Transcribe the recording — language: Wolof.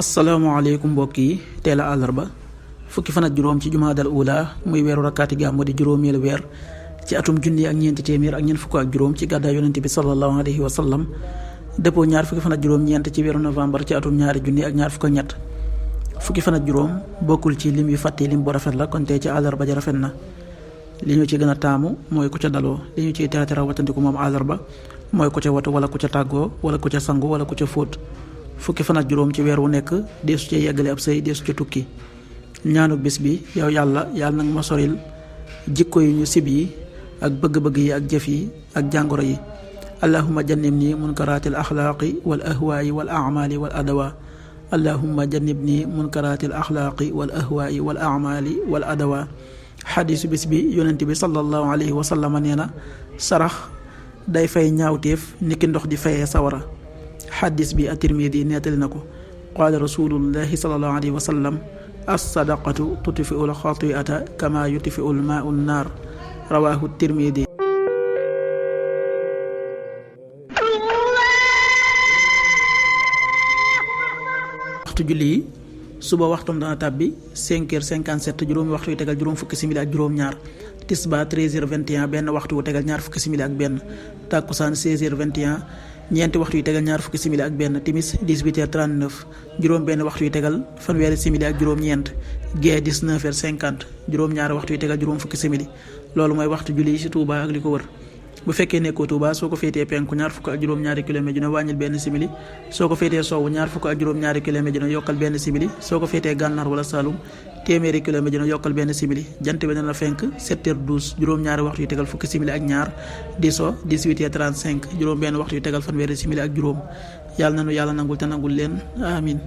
asalaamaaleykum mbokk yi teel a àllarba fukki fan ak juróom ci jumaadal ula muy weeru rakkaati gàmmu di juróomeelu weer ci atum junni ak ñeenti téeméer ak ñeent fukk ak juróom ci gàddaay yonente bi sallallahu alayhi wa sallam dëppoo ñaar fukki fan ak juróom ñeent ci weeru novembre ci atum ñaari junni ak ñaar fukk ak ñett fukki fan ak juróom bokkul ci lim yu fàtte lim bu rafet la kon tey ci àllarba ja rafet na li ñu ci gën a taamu mooy ku ca daloo li ñu ciy tere watandiku moom àllarba mooy ku ca watu wala ku ca tàggoo wala ku ca sangu wala ku ca fóot fukki fan ak juróom ci weer wu nekk deesu ci yeggale ab sëy deesu ci tukki ñaanu bis bi yow yàlla nag ma soril jikko yi ñu sib yi ak bëgg-bëgg yi ak jëf yi ak jàngoro yi allahumma jannibni munkaraatil axlaaqi wal ahwaayi wal amaali wal adawa allahumma jannibni munkaraatil axlaaqi wal ahwaayi wal amaali wal adawa xadiisu bis bi yonent bi sallallahu alayhi wa sallam nee na sarax day fay ñaawteef niki ndox di fayee sawara xaddis bi at-Tirmidi nettali na ko qaala rasulullahi sallallahu alayhi wa sallam as-sadaqatu tutfi'u al-xati'ata kama yutfi'u al-maa'u an-naar rawaahu at-Tirmidi. waxtu julli yi suba waxtum dana tàbbi 5h57 juróomi waxtu yu tegal juróom fukki simili ak juróom-ñaar tisba 13h21 benn waxtu wu tegal ñaar fukki simili ak benn takkusaan 16h21 ñeenti waxtu yu tegal ñaar fukki simili ak benn timis 18h39 juróom benn waxtu yu tegal fanweeri simili ak juróom-ñeent gee 19h50 juróom-ñaari waxtu yu tegal juróom fukki simili loolu mooy waxtu julli ci Touba ak li ko wër bu fekkee nekkoo Touba soo ko féetee penku ñaar fukk ak juróom-ñaari kilomètre dina wàññil benn simili soo ko féetee sowwu ñaar fukk ak juróom-ñaari kilomètre dina yokkal benn simili soo ko féetee gànnaar wala Saloum téeméeri kilomètre dina yokkal benn simili jant bi dina la fenk 7h12 juróom-ñaari waxtu yu tegal fukki simili ak ñaar di so 18h35 juróom benn waxtu yu tegal fanweeri simili ak juróom yàlla nanu yàlla nangul te nangul leen amin